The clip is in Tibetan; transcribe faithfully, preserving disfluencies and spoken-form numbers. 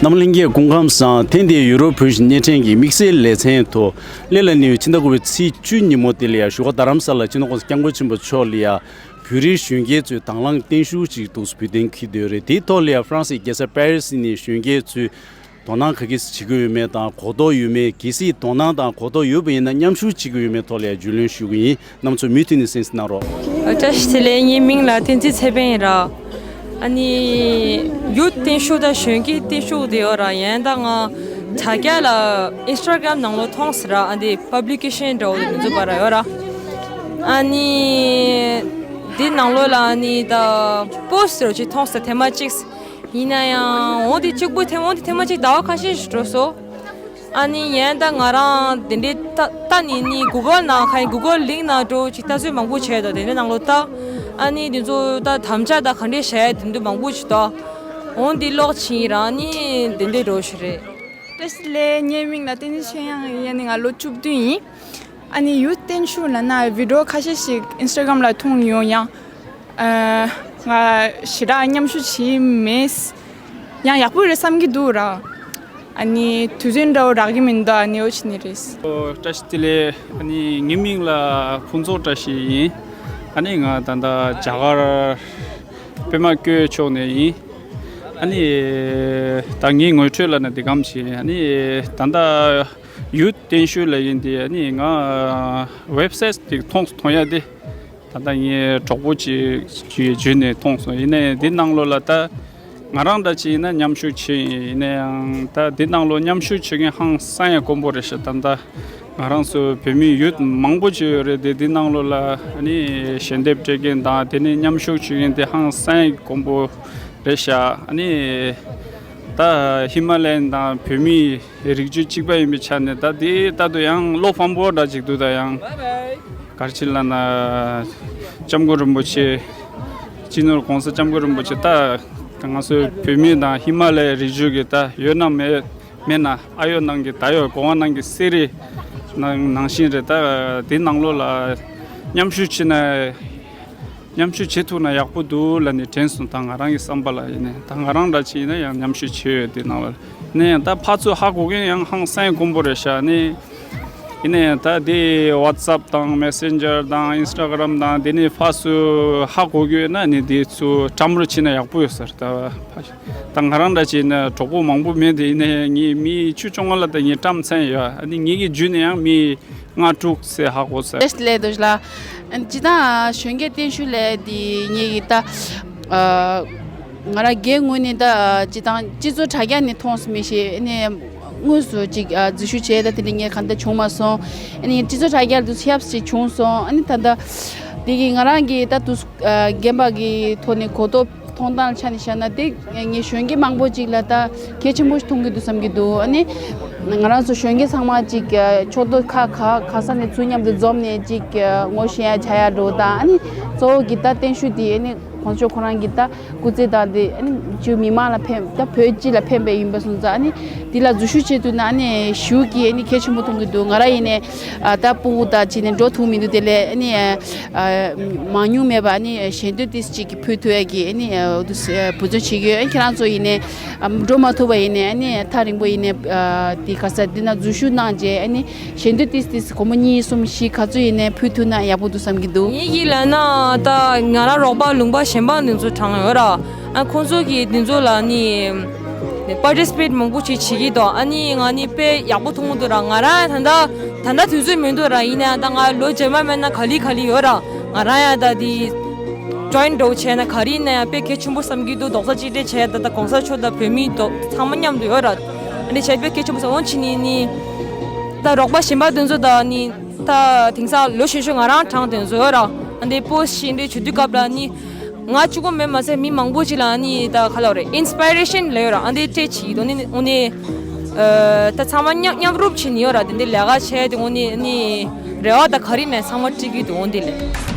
རྣམ་གླིང་གི་སྐུ་ཁམས་བཟང་། ཐེངས་འདིའི་ཡུ་རོབ་བོད་ཀྱི་བརྙན་འཕྲིན་གྱི་དམིགས་བསལ་ལེ་ཚན་ཐོག་སླེབས་ལ་ནི་ཕྱི་ཟླ་དགུ་པའི་ཚེས་བཅུ་ཉིན་མོ་དེ་ལ་ཡ་བཞུགས་སྒར་རྡ་རམ་ས་ལ་སྤྱི་ནོར་༸གོང་ས་༸སྐྱབས་མགོན་ཆེན་པོ་མཆོག་ལ་ཡ་བོད་རིགས་གཞོན་སྐྱེས་ཚོས་དང་བླངས་བརྟན་བཞུགས་ཅིག་འདུག་སེ་ཕུལ་གཏན་འཁེལ་བསྡད་ཡོད་རེད། དེའི་ཐོག་ལ་ཡ་ཧྥ་རན་སིའི་རྒྱལ་ས་པེ་རི་སི་ནས་གཞོན་སྐྱེས་ཚོས་དོ་སྣང་ག་གིས་བྱེད་ཀྱི་ཡོད་མེད་དང་གོ་རྟོགས་ཡོད་མེད། གལ་སྲིད་དོ་སྣང་དང་གོ་རྟོགས་ཡོད་པ་ཡིན་ན་མཉམ་ཞུགས་བྱེད་ཀྱི་ཡོད་མེད་ཐོག་ལ་ཡ་རྒྱུས་ལོན་ཞུ་གི་ཡིན། རྣམ་ཚོ་མུ་མཐུད་ནས་གསན་གཟིགས་གནང་རོགས། བཀྲ་ཤིས་བདེ་ལེགས། ངའི་མིང་ལ་བསྟན་འཛིན་ཚེ་དཔལ་ཡིན་ར། ཨ་ནི་ཡུ་ཐི་བརྟན་བཞུགས་དང་གཞོན་སྐྱེས་བརྟན་བཞུགས་དེ་ཡོད་ར། ཡན་ད་ང་དྲ་རྒྱ་ལ་ཨིན་སི་ཊ་གྷ་རམ་ནང་ལོགས་མཐོང་ཟེར་ར། ཨ་འདི་པབ་ལི་ཀེ་ཤན་འདྲ་བོ་དེ་མི་འཛུགས་པ་ར་ཡོད་ར། ཨ་ནི་འདི་ནང་ལོགས་ལ་ཨ་ནི་ད་པོ་སི་ཊི་ཟེར་བ་ཅིག་མཐོང་ཟེར་ཐེངས་མ་གཅིག་ཡིན་ན་ཡང་འོ་དེ་གཅིག་པུ་ཐེངས་འོ་དེ་ཐེངས་མ་གཅིག་ཟླ་བ་ཁ་ཤས་ཤིག་འགྲོ་སོང་། ཨ་ནི་ཡན་ད་ང་རང་དེ་འདྲའི་ལྟ་ལྟ་ནི་ནི་གུ་གལ་ནང་ཁ་ཡིན། གུ་གལ་ལིང་ནང་འགྲོ་ཅིག་ལྟ་ཚུལ་མང་པོ་བྱས་དང་དེ་འདྲའི་ནང་ལོགས་ལྟ། ཨ་ནི་དེ་ཚོ་ད་དམ་བཅའ་དང་ག་འདྲས་བྱས་དེ་འདྲ་མང་པོ་ཅིག་ལྟ། འོ་འདི་ཀློག་ཕྱིན་རང་ནི་དེ་འདྲའི་འགྲོ་ཞིག་རེད། བཀྲ་ཤིས་བདེ་ལེགས། ངའི་མིང་ལ་བསྟན་འཛིན་ཆོས་དབྱངས་ཡིན། ཨ་ནི་ང་ལོ་བཅུ་བདུན་ཡིན། ཨ་ནི་ཡུ་ཐི་བརྟན་བཞུགས་ལབ་ན་བི་ཌི་ཡོ་ཁ་ཤས་ཤིག་ཨིན་སི་ཊ་གྷ་རམ་ལ་མཐོང་ཡོང་ཡང་། ཨ། ང་ཞེ་དྲག་མཉམ་ཞུགས་བྱས་མེད། ཡང་ཡག་པོ་རེད་བསམ་གྱི་འདུག་ར། ཨ་ནི་དུས་ཚོད་འདྲ་བོ་རག་གི་མི་འདུག་ཨ་ནི་འོ་ཅི་ནི་རེད། ཨོ། བཀྲ་ཤིས་བདེ་ལེགས། ཨ་ནི་ངའི་མིང་ལ་ཕུན་ཚོགས་བཀྲ་ཤིས་ཡིན། ཨ་ནི་ང་ད་ལྟ་རྒྱ་གར་པད་མ་བཀོད་ཕྱོགས་ནས་ཡིན། ཨ་ནི་ད་ངའི་ངོ་སྤྲོད་ལབ་ན་འདི་གམ་ཞིག་ཨ་ནི་ད་ལྟ་ཡུ་ཐི་བརྟན་བཞུགས་ལབ་ཡིན་ཏེ། ཨ་ནི་ང་ཝེབ་སའིཊ་དེ་མཐོང་མཐོང་ཡ་དེ་ད་ལྟ་ངའི་གྲོགས་པོ་ཅིག་གིས་བརྒྱུད་ནས་མཐོང་སོང་། ཡིན་ནའི་འདི་ནང་ལོགས་ལ་ད་ང་རང་འདྲ་ཅིག་ཡིན་ན་མཉམ་ཞུགས་བྱེད་ཡིན། ཡིན་ན་ཡང་ད་འདི་ནང་ལོགས་མཉམ་ཞུགས་བྱེད་མཁན་ཧང་སང་ཡ་དཀོན་པོ་རེད་ཤག་ད་ལྟ་ང་རང་ཚོ་བོད་མི་ཡུལ་མང་པོ་ཅིག་ཡོད་རེད་དེ། འདི་ནང་ལོགས་ལ་ཨ་ནི་ཞལ་འདེབས་སྤྲད་མཁན་དང་དེ་ནས་མཉམ་ཞུགས་བྱེད་མཁན་དེ་ཧང་སང་ཡ་དཀོན་པོ་རེད་ཤག་ཨ་ནི་ད་ཧི་མ་ལ་ཡན་དང་བོད་མི་རིགས་རྒྱུད་གཅིག་པ་ཡིན་པའི་ཆ་ནས་ད་དེ་ལྟ་དུས་ཡང་བློ་ཕམ་པོ་འདྲ་ཅིག་འདུག་ད་ཡང་ག་རེ་ཅིག་ལབ་ན་སྐྱབས་མགོན་རིན་པོ་ཆེ་སྤྱི་ནོར་༸གོང་ས་༸སྐྱབས་མགོན་རིན་པོ་ཆེ་ད་ང་ཚོའི་བོད་མི་དང་ཧི་མ་ལ་ཡའི་རིགས་རྒྱུད་ཀྱི་ད་ཡོད་ན་མེད་མེད་ན་ཨ་ཡོད་ནང་གི་ད་ཡོད་གོ་བ་ནང་གི་གསེར་རི་ནང་ནང་བཞིན་རེད། ད་དེ་ནང་ལོགས་ལ་མཉམ་ཞུགས་བྱས་ན། མཉམ་ཞུགས་བྱེད་ཐུབ་ན་ཡག་པོ་འདུག་ལབ་ནས་དྲན་སོང་། ད་ང་རང་གི་བསམ་པ་ལ་ཡིན་ནའི་ད་ང་རང་འདྲ་ཅིག་ཡིན་ན་ཡང་མཉམ་ཞུགས་བྱེད་ཡོད་དེ་ནང་ལ་ནས་ད་ཕར་ཚུར་ཧ་གོ་མཁན་ཡང་ཧང་སང་དཀོན་པོ་རེད་ཤག་ནས་ཡིན་ནའི་ད་དེ་ཝ་ཊི་སེབ་དང་མེ་སེན་ཇར་དང་ཨིན་སི་ཊ་གྷ་རམ་དང་དེ་ནས་ཕར་ཚུར་ཧ་གོ་གི་ཡོད་ན་ནི་དེ་ཚུར་བཀྲམ་རོགས་བྱས་ན་ཡག་པོ་ཡོད་ས་རེད། ད་ད་ང་རང་འདྲ་ཅིག་ཡིན་ན་གྲོགས་པོ་མང་པོ་མེད་དེ། ཡིན་ནའི་ངའི་མི་བཅུ་བཅོ་ལྔ་ལ་ད་ངས་བཀྲམ་ཚར་ཡོད། ཨ་ནི་ངེད་ཀྱི་བརྒྱུད་ནས་ཡང་མི་ལྔ་དྲུག་ཙམ་ཧ་གོ་ཚར། ལས་དོ་ལ། ཇི་ལྟར་གཞོན་སྐྱེས་བརྟན་བཞུགས་ལས་དེ་ངེད་ཀྱི་ད་ང་རང་སྒེར་ངོས་ནས་ད་ཇི་ལྟར་སྤྱི་ཚོགས་དྲ་རྒྱ་ནས་མཐོང་སོང་མི་ཤེས། ཨ་ནི་དངོས་སུ་ཅིག་འཛུལ་ཞུགས་བྱས་ད་དེ་འདྲ་ངས་གང་ལྟར་བྱུང་མ་སོང་། ཨ་ནི་སྤྱི་ཚོགས་དྲ་རྒྱ་ལ་དུས་ཚོད་ཡག་ཅིག་བྱུང་སོང་། ཨ་ནི་ད་ལྟ་དེ་གི་ང་རང་གི་ད་དུས་རྒན་པ་གི་ཐོག་ནས་གོ་རྟོགས་མཐོང་སྟངས་ཆ་ནས་བཤད་ན་དེ་ངས་གཞོན་སྐྱེས་མང་པོ་ཅིག་ལ་ད་གལ་ཆེན་པོ་ཞིག་མཐོང་གི་འདུག་བསམ་གྱི་འདུག་ཨ་ནི་ང་རང་ཚོ་གཞོན་སྐྱེས་ཚང་མ་ཅིག་ཕྱོགས་གཏོགས་ཁ་ག་ག་ས་ནས་ཚུར་མཉམ་དུ་འཛོམས་ནས་ཅིག་ངོ་ཤེས་ཡ་བྱ་ཡ་འགྲོ་དང་། ཨ་ནི་གཙོ་བོ་གི་ད་བརྟན་བཞུགས་དེ་ཨ་ནི་གོང་ས་མཆོག་ཁོ་རང་གི་ད་སྐུ་ཚེ་དང་དེ་ཨ་ནི་ཅིག་མི་མང་ལ་ཕན་ད་བོད་སྤྱི་ལ་ཕན་པའི་ཡིན་པ་སོང་ཙང་། ཨ་ནི་དེ་ལ་འཛུལ་ཞུགས་བྱེད་ཐུབ་ན་ཨ་ནི་ཞུ་གི་ཨ་ནི་གལ་ཆེན་པོ་མཐོང་གི་འདུག་ང་རང་ཡིན་ནས་ད་སྤུ་གུ་དང་བྱས་ནས་འགྲོ་ཐུབ་མི་འདུག་དེ་ལས་ཨ་ནི། མང་ཉུང་མེད་པ་ནི་ཞལ་འདོན་ཏིས་ཅིག་གི་ཕུལ་ཐུབ་ཡ་གི་ཨ་ནི་འབད་བརྩོན་བྱེད་ཀྱི་ཡོད། ཁྱེད་རང་ཚོ་ཡིན་ནའི་འགྲོ་མ་ཐུབ་པ་ཡིན་ནའི་ཨ་ནི་ཐག་རིང་པོ་ཡིན་ནའི་དེ་ག་ས་འདི་ན་འཛུལ་ཞུགས་གནང་རྗེས་ཨ་ནི་ཞལ་འདོན་ཏིས་ཏིས་སྒོར་མོ་གཉིས་གསུམ་བཞི་ག་ཚོད་ཡིན་ནའི་ཕུལ་ཐུབ་ན་ཡག་པོ་འདུག་བསམ་གྱི་འདུག་ངེད་ཀྱི་ལབ་ན་ད་ང་རང་རོགས་པ་ལུང་པ་གཞན་པ་འདི་ཚོ་དྲངས་ཡོད་ར། ཨ་ཁོང་ཚོ་གིས་འདི་ཚོ་ལ་ནི་པར་ཊི་སི་པེཊ་མང་པོ་ཅིག་བྱེད་ཀྱི་འདུག་ཨ་ནི་ང་ནི་དཔེ་ཡག་པོ་མཐོང་གི་འདུག་ར། ང་རང་ད་ལྟ་ད་ལྟ་དུས་ཚོད་མི་འདུག་ར། ཡིན་ནའང་ད་ང་ལོ་རྗེས་མ་མེད་ན་ག་ལེ་ག་ལེ་ཡོད་ར། ང་རང་ཡང་ད་དེ་ཇོ་ཡིན་འདྲ་བོ་བྱས་ན་ག་རེ་ཡིན་ན་ཡང་དཔེ་གལ་ཆེན་པོ་བསམ་གྱི་འདུག་རྡོག་རྩ་གཅིག་སྒྲིལ་བྱས་ད་ལྟ་གོང་ས་མཆོག་དང་བོད་མི་རྡོག་ཚང་མ་མཉམ་དུ་ཡོད་ར། ཨ་ནི་བྱས་དཔེ་གལ་ཆེན་པོ་བསམ། འོ་ཕྱི་ནས་ནི་ད་རོགས་པ་གཞན་པ་དེ་ཚོ་ད་ནི་ད་དེང་སང་ལོ་གཞོན་གཞོན་ང་རང་གྲངས་དེ་ཚོ་ཡོད་ར། ཨ་ནི་པོ་སི་ཊི་ཞིག་འདྲ་བྱེད་དུས་སྐབས་ལ་ནི་ང་གཅིག་པོ་མེད་མ་ཚད་མི་མང་པོ་ཅིག་ལ་ནི་ད་ག་ལབ་རེད། ཨིན་སི་པི་རེ་ཤན་ལབ་ཡོད་ར། ཨ་འདི་སྤྲད་ཅིག་དོ་ནི་འོ་ནི་ད་ཚང་མ་མཉམ་མཉམ་རུབ་བྱེད་ནི་ཡོད་ར། དེ་འདི་ལས་ཀ་བྱས་དེ་འོ་ནི་ནི་རེ་བ་ད་ག་རེ་ནས་ཚང་མ་སྤྲད་ཀྱི་འདུག་འོ་འདི་ལས།